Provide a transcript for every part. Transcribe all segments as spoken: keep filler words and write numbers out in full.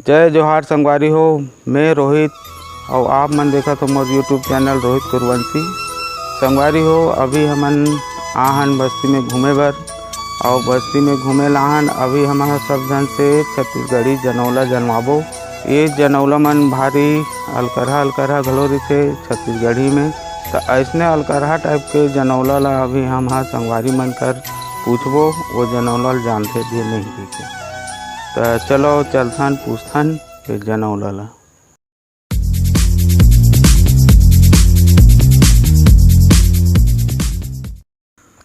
जय जोहार संगवारी हो, मैं रोहित, अउ आप मन देखत हो मोर YouTube चैनल रोहित कुरवंशी। संगवारी हो, अभी हमन आहन बस्ती में घूमे बर, अउ बस्ती में घूमे लाहन। अभी हमन ह सब झन से छत्तीसगढ़ी जनौला जनवाबो। ये जनौला मन भारी अलकरहा अलकरहा घलो रहिथे छत्तीसगढ़ी में। त अइसने अलकरहा टाइप के जनौला ला अभी हम ह संगवारी मन कर पूछबो, वो जनौला ल जानथे धीर नहीं कहिके। त चलो चलथन पूछथन ये जनौला ला।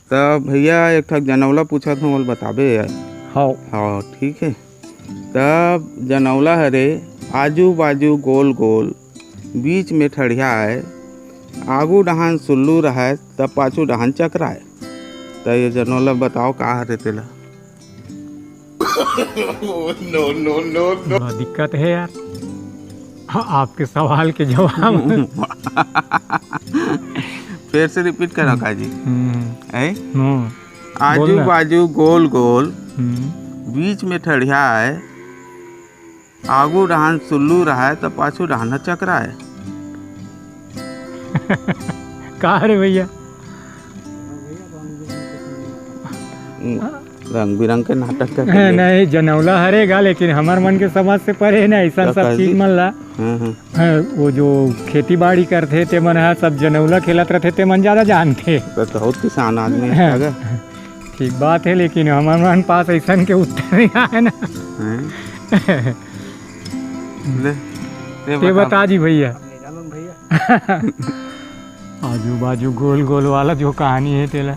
त भैया एक ठक जनौला पूछत हूँ, ओला बताबे यार। हाँ। हाँ, ठीक है। तब जनौला हरे, आजू बाजू गोल गोल, बीच में ठड़ियाए, आगू डहान सुल्लू रहय, तब पाछू डहान चकराए। त ये जनौला बताओ का हरे तेला? बड़ा दिक्कत है यार। हाँ, आपके सवाल के जवाब। फिर से रिपीट करो का जी। हम्म। ऐ? हम्म। आजू बोलना। बाजू गोल गोल, हम्म। बीच में ठड़ियाए, आगू डहान सुल्लू रहय, त पाछू डहान ह चकराए। का रे भैया? हम्म, रंग बिरंग के नाटक करके ले। नहीं, जनौला हरे गा, लेकिन हमर मन के समझ से परे हे ना, अइसन का सब कहत चीज जी? मन ला। हाँ, हाँ। हाँ, वो जो खेती बाड़ी करथे, ते मन ह सब जनौला खेलत रथे, ते मन ज्यादा जानथे। तो बहुत किसान आदमी है हाँ। अगर। ठीक बात है, लेकिन हमर मन पास अइसन के उत्तर नहीं आए ना। हैं? ले, ते ते बता। बता जी भैया। आजू बाजू गोल गोल वाला जो कहानी है तेला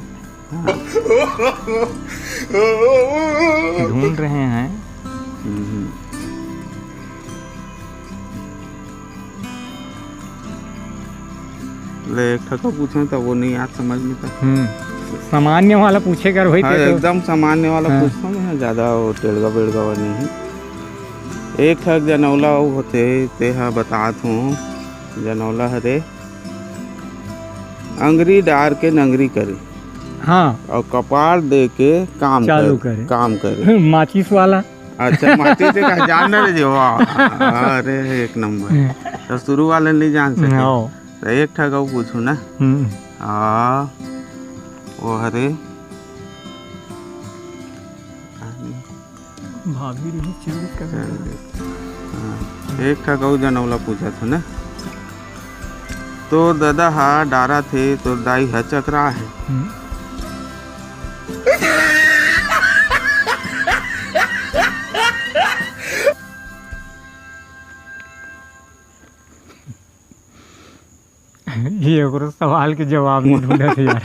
ढूंढ रहे हैं। हम्म। ले, एक ठको पूछे त वो नहीं आज समझ में त। हम्म। सामान्य वाला पूछे कर होई हाँ, ते तो। एकदम सामान्य वाला हाँ। पूछता मैं, ज्यादा वो टेड़गा बेड़गा वाला नहीं। एक ठक जनौला वो होथे, ते हा बतात हूँ, जनौला हरे, अंगरी डार के नंगरी करे। हाँ। अउ कपार दे के काम चालू करे, करे। काम करे। माचिस वाला। अच्छा, माचिस से कहा जान रहे जी, वाह। अरे, एक नंबर। हम्म। तो शुरू वाले नहीं जान सके। हाँ। तो एक ठक अउ पूछू ना। हम्म। आ, वो हरे। भाभी रही चंद का चल बेटा। देख। हाँ, एक ठक अउ जनौला पूछत हूँ ना। तोर ददा हा डारा थे, तोर दाई हा चकरा है। हम्म। ये ओकरो सवाल के जवाब नहीं ढूंढत हे यार।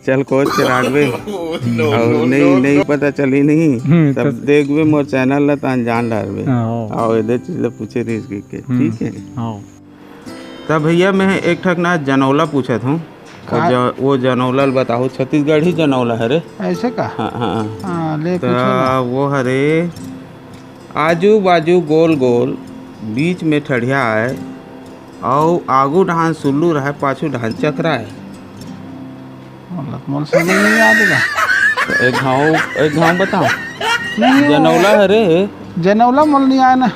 चल कोच के राखबे। अउ नहीं, नहीं पता चली नहीं। हम्म, तब तो देखबे मोर चैनल ला, तान जान डारबे। हाँ। अउ एदे चीज ला पूछे रहिस के, हम्म। ठीक है। हाँ। तब भैया मैं एक ठक ना जनौला पूछत हूँ। वो का? ज-, वो जनौला ल बताहू, छत्तीसगढ़ी जनौला हरे। ऐसे का? हाँ, हाँ, हाँ। हाँ, ले त पूछो ना। वो हरे, आजू बाजू गोल गोल, बीच में ठड़िया आय, अउ आगू डहान सुल्लू रहय, पाछू डहान चकरा आय। मोला, मोला समझ नहीं आत हे। एक घाव, एक घाव बताओ। नहीं, वो जनौला हरे। जनौला मोला नहीं आय ना।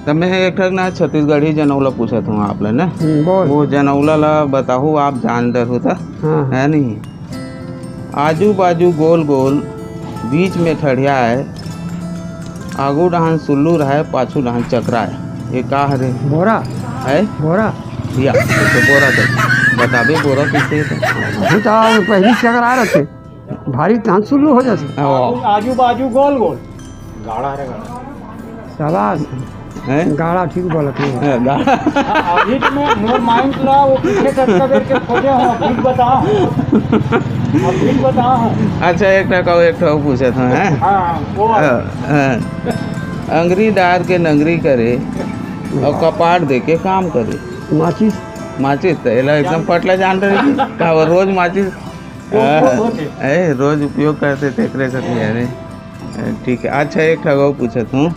त मैं एक ठक ना छत्तीसगढ़ी जनौला पूछत हूँ आप ला ना। हम्म, बोल। वो जनौला ला बताहू, आप जान डरहू त। हाँ। है नहीं? आजू बाजू गोल गोल, बीच में ठड़िया आय, आगू डहान सुल्लू रहय, पाछू डहान चकरा आय। ये का हरे? बोरा। है? बोरा। या, तो बोरा तो बताबे, बोरा किसे तो। अभी तो पहली चकरा रखे। भारी तहान सुल्लू हो जाथे। हाँ। आजू बाजू गोल गोल। गाढ़ा रे गाढ़ा। शाबाश। हैं? गाढ़ा ठीक बोलत हे। हाँ, गाढ़ा। अभी तो मैं मोर माइंड ला वो पीछे तक का देख के खोजे हूँ, अभी बताओ। अभी बताओ। अच्छा, एक ठा कहूँ, एक ठा पूछत हूँ, हैं? हाँ, वो वाला। हाँ, हाँ। अंगरी डार के नंगरी करे, अउ कपार दे के काम करे। माचिस। माचिस, त एला एकदम पटला जान रहे कि का वो रोज माचिस वो, वो, वो थे। ए, रोज उपयोग करथे, तेकरे सेती हरे। ठीक है, अच्छा, एक ठा अउ पूछत हूँ,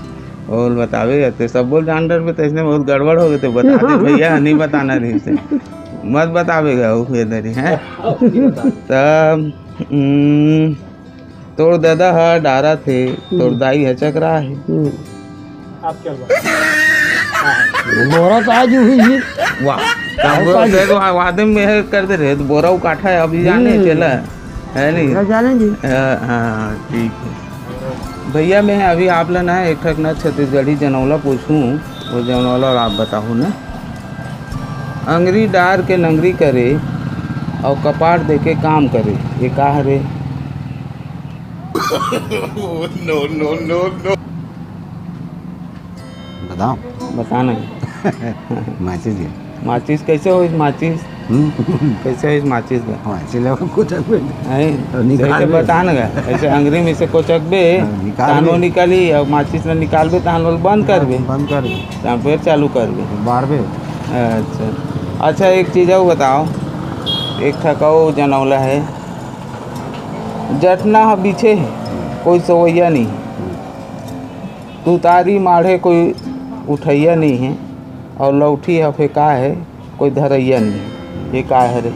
अउ बताबे, ते सब बोल जान डरबे, त इसने बहुत गड़बड़ हो गए, तो बता दे भैया, नहीं बताना रहिसे। मत बतावे गा, वो ये दरी है। तब, हम्म, तोर ददा ह डारा थे, तोर दाई ह चकरा हे। हम्म। बोरा तो आज हुई ही। वाह। तब वो तो आज फिर वो आदमी में है कर दे रहे, तो बोरा उकाठा है, अभी जाने हम्म। चला, है नहीं? पूरा जाने जी। हाँ, हाँ, ठीक है। भैया, मैं अभी आप ला ना एक ठक ना छत्तीसगढ़ी जनौला पूछूं, वो जनौला ला आप बताहू ना। अंगरी डार के नंगरी करे अउ कपाट दे के काम करे, ये का हरे? No, no, no, no। बताओ। बता नहीं। माचिस के। माचिस कैसे होइस माचिस? हम्म। कैसे होइस माचिस के? माचिस ले कुछ है? तो निकाल कैसे दे। बता ना गा। ऐसे अंगरी में से कोचकबे, हाँ, निकाल तानो दे। निकाली, और माचिस में निकालबे, तानो बंद करबे। बंद करबे। तान फिर चालू करबे। बारबे। अच्छा। अच्छा, एक चीज और बताओ। एक ठक अउ जनौला है। जठना ह बिछे है, कोई सवैया नहीं। तुतारी माढ़े कोई उठैया नहीं है, और लौठी ह फेंका है, कोई धरैया नहीं है। ये का है रे?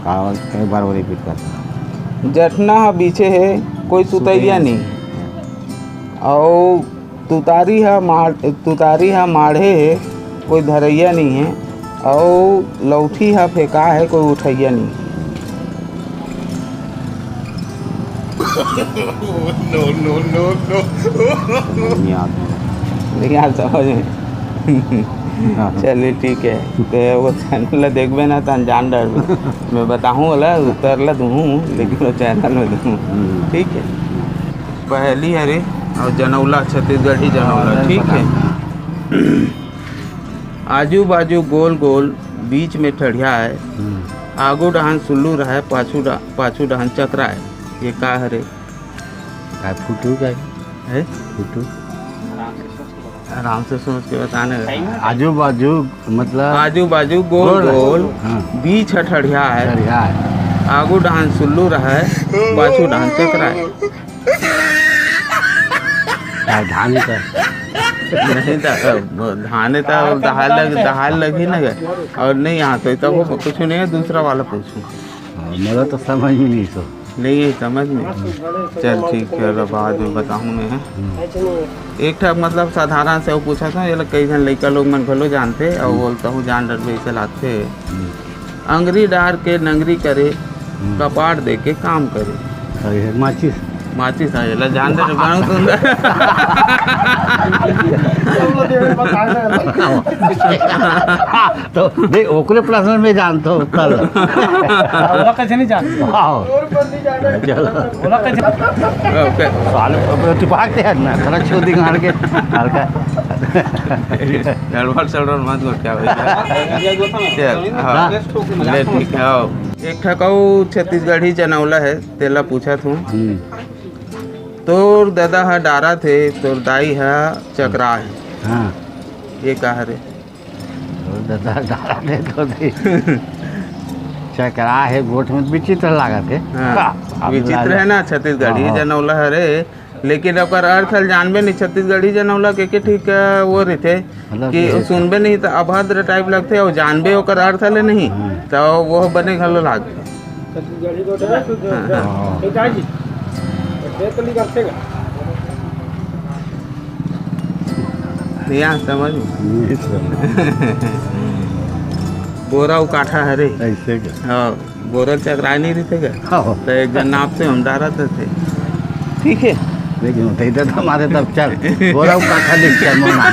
का, एक बार और रिपीट कर। जठना ह बिछे है, कोई सुतैया सुतैया नहीं। अउ तुतारी ह माढ़-, तुतारी ह माढ़े हे, कोई धरैया नहीं है, अउ लौठी ह फेंका है, कोई उठैया नहीं। No, no, no, no। नहीं आता। नहीं आता समझ में। हाँ। चलिए, ठीक है। तो वो चैनल ला देखबे ना, तहन जान डरबे। मैं बताहूँ वाला, उत्तर ला दूँ, लेकिन वो चैनल में दूँ। हम्म। ठीक है। पहेली हरे अउ जनौला, छत्तीसगढ़ी जनौला, हाँ, ठीक है। बता। आजू बाजू गोल गोल, बीच में ठड़िया है, हम्म। आगू डहान सुल्लू रहे, पाछू डा-, पाछू डहान चकरा है, ये का हरे? का फुटू का है? है? फुटू। आराम से सोच के बताने का। आजू बाजू मतलब आजू बाजू गोल गोल गोल, है। हाँ। बीच ह ठड़िया है। ठड़िया है। आगू डहान सुल्लू रहे, पाछू डहान चकरा है। का धान का? नहीं तो, अ, धान तो दहाल लग, दहाल लगी ना गा। और नहीं आता तो तब वो कुछ नहीं है, दूसरा वाला पूछूं। हाँ, मेरा तो समझ में नहीं सो। नहीं है समझ में। चल ठीक है, अब बाद में बताहूँ मैं, हाँ। हम्म। एक ठा मतलब साधारण से वो पूछा था, ये लोग कई झन लइका लोग मन घलो जानते, और हम्म। बोलता हूँ जान डरबे ऐसे लागते। हम्म। अंगरी डार के नंगरी करे, हम्म। कपाट दे के काम करे। सही है, माचिस। माचिस है, ये ला जान डरबे, गाँव सुंदर। तो देख, ओकरे प्रश्न में जानत हूँ कल। ओला कैसे नहीं जानत? हाँ। चलो। ओला कैसे? ओके। साले, अब तू भागते हैं ना, थोड़ा छू दी मार के, हल्का। गड़बड़ सड़बड़ मत कर, क्या भाई? चल, हाँ, हाँ। ले, ठीक है, आओ। एक ठक अउ छत्तीसगढ़ी जनौला है, तेला पूछत हूँ। हम्म। तोर ददा ह डारा थे, तोर दाई ह चकरा है। हाँ। ये का हरे? तोर ददा डारा थे, तोर दाई चकरा है, गोठ में विचित्र लागत है। हाँ, हाँ, अब विचित्र लागत है ना, छत्तीसगढ़ी हाँ, हाँ। जनौला हरे, लेकिन ओकर अर्थ ल जानबे नहीं। छत्तीसगढ़ी जनौला के, के ठीक, अ, वो रहिथे मतलब कि कि सुनबे नहीं त अभद्र टाइप लगथे, और जानबे ओकर अर्थ ले नहीं, हाँ। त वो बने घलो लागथे। छत्तीसगढ़ी गोठ है, हाँ, हाँ। हाँ। ठीक है जी। देख तो नहीं करते का? नहीं आ समझ में। नहीं समझ। बोरा उकाठा हरे। ऐसे का? हाँ, बोरा चकराए नहीं रहिथे का? हाँ। तो एक जन नाप से हम डारा थे। ठीक है। लेकिन उठे तो हमारे तब चल। बोरा उकाठा लिख चल मोना।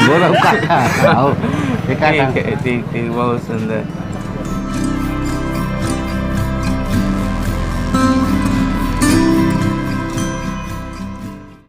बोरा उकाठा। आओ। ठीक है, ठीक, ठीक, बहुत सुंदर।